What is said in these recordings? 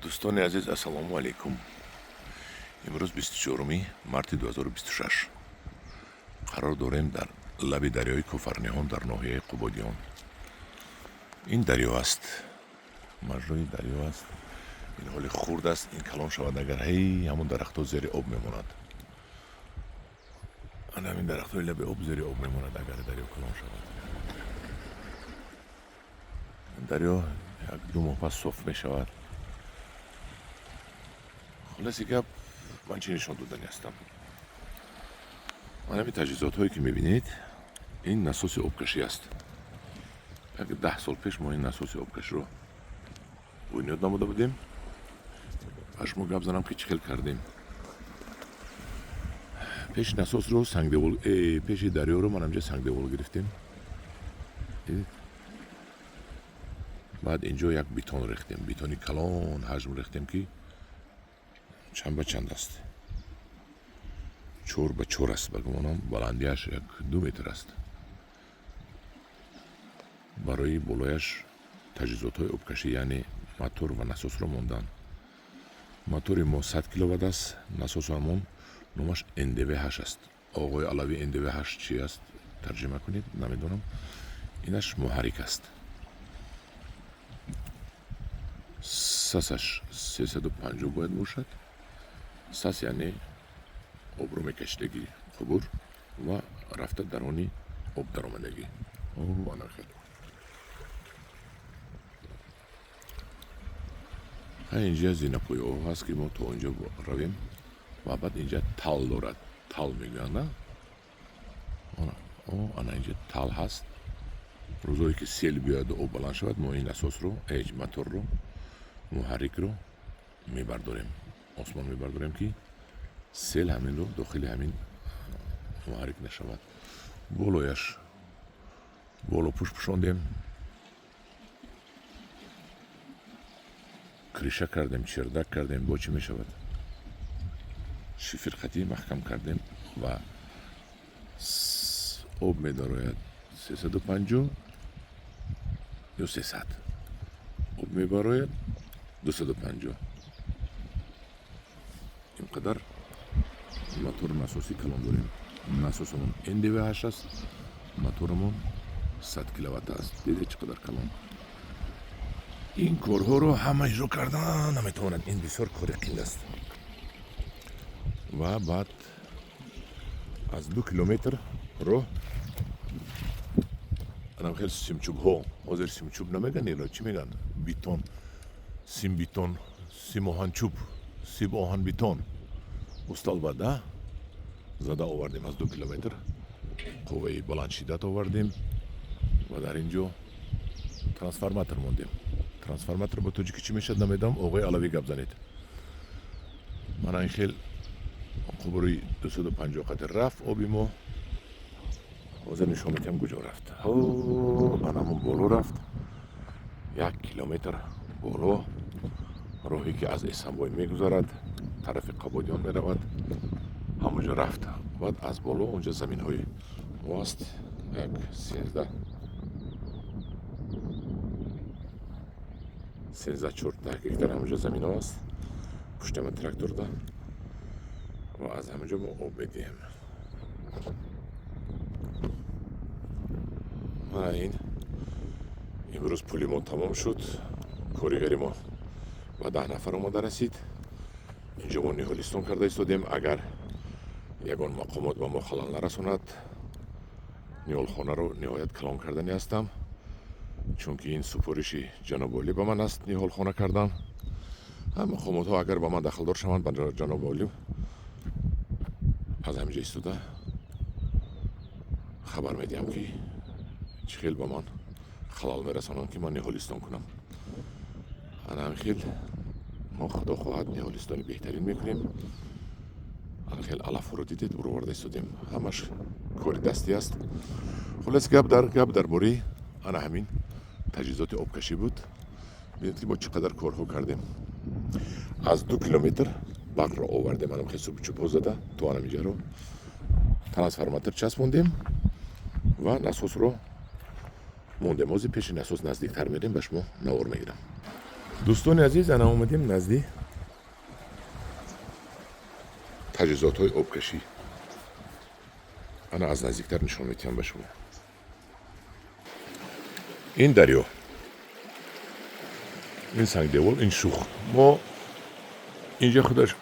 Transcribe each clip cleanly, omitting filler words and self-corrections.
Дӯстони азиз, ассалому алайкум. Имрӯз 24 марти 2026 қарор дорем дар лаби дарёи Кофарниҳон дар ноҳияи Қубодиён. Ин дарё аст, маҷрои дарё аст. Ин ҳоли хурд аст, ин калон шавад агар, ҳей, ҳамон дарахтҳо зери об мемонад. Ана ҳамин дарахтҳои лаби об зери об мемонад, агар дарё калон шавад. Дарё 1-2 моҳ пас соф мешавад. Хулоси гап, ман чӣ нишон додани ҳастам? Ман ҳамин таҷҳизотҳое, ки мебинед, ин насоси обкашӣ аст. 10 сол пеш мо ин насоси обкаширо бунёд намуда будем. Ба шумо гап занам, ки чӣ хел кардем. Пеши насосро сангдевол, пеши дарёро ман ҳамҷа сангдевол гирифтем. Дидед, баъд инҷо як бетон рехтем, бетони калон ҳаҷм рехтем, ки чанд ба чанд аст, 4 ба 4 аст, ба гумонам, баландиаш 1-2 метр аст. Барои болояш таҷҳизотҳои обкашӣ, яъне мотор ва насосро мондан. Мотори мо 100 киловатт аст, насосамон номаш НДВ 8 аст. Оғои Алавӣ, НДВ 8 чи аст, тарҷима кунед, намедонам. Инаш муҳаррик аст. САСаш 350 бояд бошад. САС яъне обро мекашидагӣ қубур ва рафта дарони об даромадагӣ. Ана хел. Инҷа зинапояҳо ҳаст, ки мо то онҷо равем ва баъд инҷа тал дорад. Тал мегӯянд, на? Ана инҷа тал ҳаст. Рӯзое ки сел биёяду об баланд шавад, мо ин насосро, эҷ моторро, муҳаррикро мебардорем, осмон мебардорем, ки сел ҳаминро дохили ҳамин муҳаррик нашавад. Болояш боло пӯш пӯшондем, крыша кардем, чердак кардем, бо чӣ мешавад, шифирхатӣ маҳкам кардем ва об медарояд 350 ё 300, об мебарояд 250. Ин қадар мотори насоси калон дорем. Насосамон НДВ 8 аст, моторамон 100 киловатт аст. Дидед, чӣ қадар калон? Ин корҳоро ҳама иҷро кардан наметавонад, ин бисёр кори қин аст. Ва баъд аз 2 километр роҳ анам хел симчӯбҳо, ҳозир симчӯб намеган, иро чӣ меган, бетон, симбетон, симоҳанчӯб, симоҳанбетон усталбада зада овардем. Аз 2 километр қувваи баландшиддат овардем ва дар ин ҷо трансформатор мондем. Трансформатор ба тоҷикӣ чӣ мешавад, намедонам, оғои Алавӣ, гап занед. Мана ин хел қубури 250 қадр рафт оби мо. Ҳозир нишон медиҳам, куҷо рафт. Анамон боло рафт, 1 километр боло, роҳе ки аз Эсанбой мегузарад, тарафи Қабодиён меравад, ҳамонҷо рафт. Баъд аз боло онҷо заминҳои мо аст, як 13, 14 гектар ҳамонҷо заминҳо аст, пуштама тракторда, ва аз ҳамонҷо мо об медиҳем. Мана ин имрӯз пули мо тамом шуд, коригари мо ба 10 нафар омада расид. Инҷо мо ниҳолистон карда истодем. Агар ягон мақомот ба мо халал нарасонад, ниҳолхонаро ниҳоят калон кардани ҳастам, чунки ин супориши ҷаноби олӣ ба ман аст, ниҳолхона кардан. Мақомотҳо агар ба ман дахлдор шаванд, ба ҷаноби олӣ аз ҳаминҷо истода хабар медиҳам, ки чӣ хел ба ман халал мерасонанд, ки ман ниҳолистон кунам. Ана ҳамин хел мо, худо хоҳад, ниҳолистони беҳтарин мекунем. Ана хел алафҳоро дидед, буроварда истодем, ҳамаш кори дастӣ аст. Хулос, гап дар бораи ана ҳамин таҷҳизоти обкашӣ буд. Бинед, ки мо чӣ қадар корҳо кардем. Аз 2 километр барқро овардем, анам хел субчӯбҳо зада то анамиҷаро трансформатор часпондем ва насосро мондем. Ҳозир пеши насос наздиктар мерем, ба шумо навор мегирам. Дӯстони азиз, ана омадем назди таҷҳизотҳои обкашӣ. Ана аз наздиктар нишон медиҳам ба шумо. Ин дарё, ин сангдевол, ин шух. Мо инҷа худаш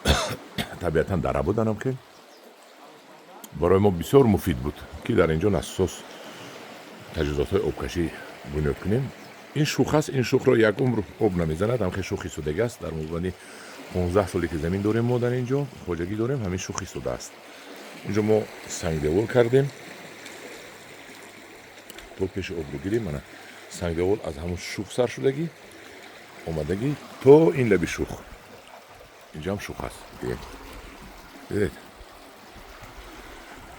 табиатан дара буданам, ки барои мо бисёр муфид буд, ки дар инҷо насос, таҷҳизотҳои обкашӣ бунёд кунем. Ин шух аст. Ин шухро як умр об намезанад, ҳамхел шух истодагӣ аст. Дар муддати 15 соле, ки замин дорем, мо дар инҷо хоҷагӣ дорем, ҳамин шух истодааст. Инҷо мо сангдевол кардем, то пеши обро гирем. Мана сангдевол аз ҳамун шух сар шудагӣ, омадагӣ то ин лаби шух. Инҷоам шух аст, дидед.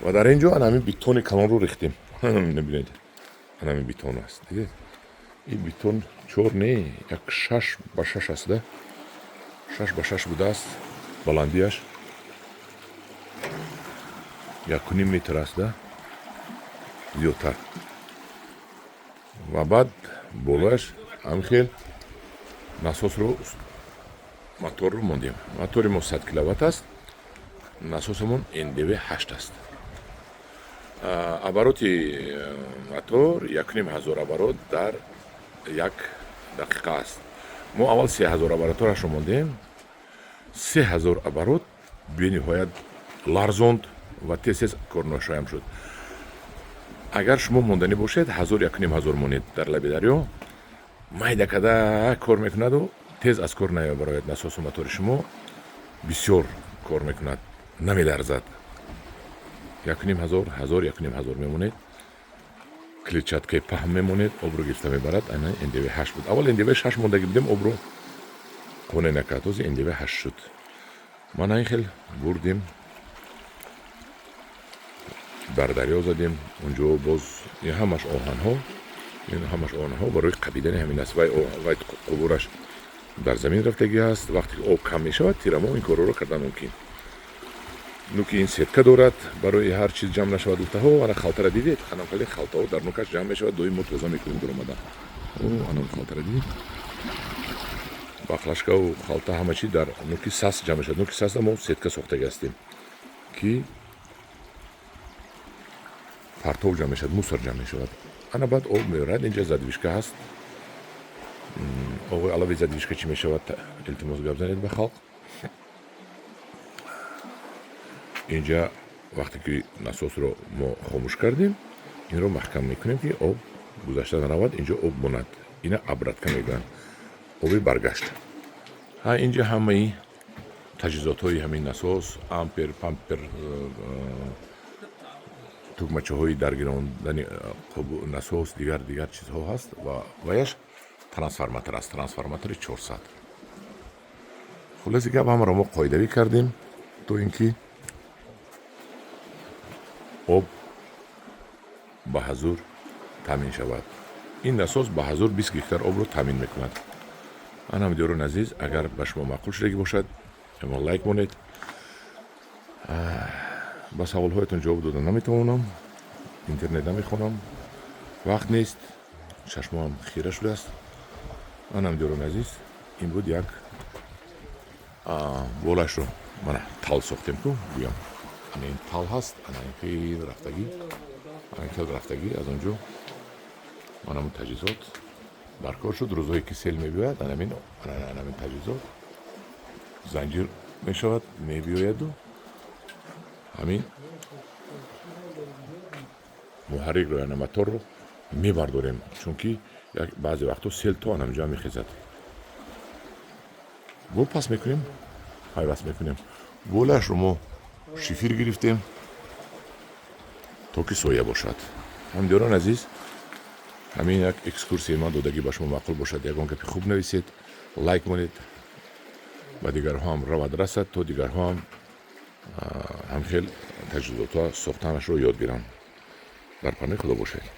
Ва дар ин ҷо ана ҳамин бетони калонро рехтем. Набинед, ана ҳамин бетон аст, дидед. Ин бетон чор не, як 6 ба 6 аст да, 6 ба 6 будааст. Баландиаш 1,5 метр аст да, зиёдтар. Ва баъд болояш ҳамин хел насосро, моторро мондем. Мотори мо 100 киловатт аст, насосамон НДВ 8 аст. Обороти мотор 1500 оборот дар як дақиқа аст. Мо аввал 3000 обороторашро мондем. 3000 оборот бениҳоят ларзонд ва тез тез корношоям шуд. Агар шумо монданӣ бошед, ҳазор, 1500 монед. Дар лаби дарё майда када кор мекунаду тез аз кор намебарояд. Насосу мотори шумо бисёр кор мекунад, намеларзад. 1500, ҳазор, 1500 мемонед, клетчаткаи паҳн мемонед, обро гирифта мебарад. Ана НДВ 8 буд. Аввал НДВ 6 мондагӣ будем, обро қонеъ накард, ҳозир НДВ 8 шуд. Мана ин хел бурдем, бар дарё задем. Унҷо боз ин ҳамаш оҳанҳо, ин ҳамаш оҳанҳо барои қабидани ҳамин аст. Вай қубураш дар замин рафтагӣ аст. Вақте ки об кам мешавад, тирамо ин корҳоро кардан мумкин. Нуки ин сетка дорад, барои ҳар чиз ҷамъ нашавад гуфтаҳо. Ана халтара дидед, ханамхали халтаҳо дар нукаш ҷамъ мешавад, доим мо тоза мекунем дуромада. Анам халтара дидед, баклажкаву халта, ҳама чи дар нуки сас ҷамъ мешавад. Нуки саса мо сетка сохтагӣ ҳастем, ки партов ҷамъ мешавад, мусор ҷамъ мешавад. Ана баъд об меорад. Инҷа задвижка ҳаст. Оғои Алави, задвижка чӣ мешавад? Илтимос, гап занед ба халқ. Инҷа вақте ки насосро мо хомӯш кардем, инро маҳкам мекунем, ки об гузашта наравад, инҷо об монад. Ина обратка мегӯянд, оби баргашт. Ҳа, инҷа ҳамаи таҷҳизотҳои ҳамин насос: ампер, пампер, тугмачаҳои даргирондани насос, дигар дигар чизҳо ҳаст. Ва ваяш трансформатор аст, трансформатори 400. Хулоси гап, ҳамаро мо қоидавӣ кардем, то ин ки об ба ҳазур таъмин шавад. Ин насос ба ҳазур 20 гектар обро таъмин мекунад. Ана, ҳамдиёрони азиз, агар ба шумо маъқул шудагӣ бошад, мо лайк монед. Ба саволҳоятон ҷавоб дода наметавонам, интернет намехонам, вақт нест, чашмоам хира шудааст. Ана, ҳамдиёрони азиз, ин буд як болашро. Мана тал сохтем ку, гӯям, ана ин тал ҳаст. Ана ин хел рафтагӣ, ана ин хел рафтагӣ. Аз он ҷо манамун таҷҳизот баркор шуд. Рӯзҳое ки сел мебиёяд, анамин таҷҳизот занҷир мешавад, мебиёяду ҳамин муҳаррикро, яъне моторро мебардорем, чунки баъзе вақтҳо сел то анамҷоа мехезад. Бо пас мекунем, пайваст мекунем. Болаашро мо шифир гирифтем, то ки соя бошад. Ҳамдиёрон азиз, ҳамин як экскурсияи ман додагӣ ба шумо маъқул бошад, ягон гапи хуб нависед, лайк монед, ба дигарҳо ҳам равад, расад, то дигарҳо ҳам ҳамхел таҷҳизотҳо сохтанашро ёд гиранд. Дар паноҳи Худо бошед.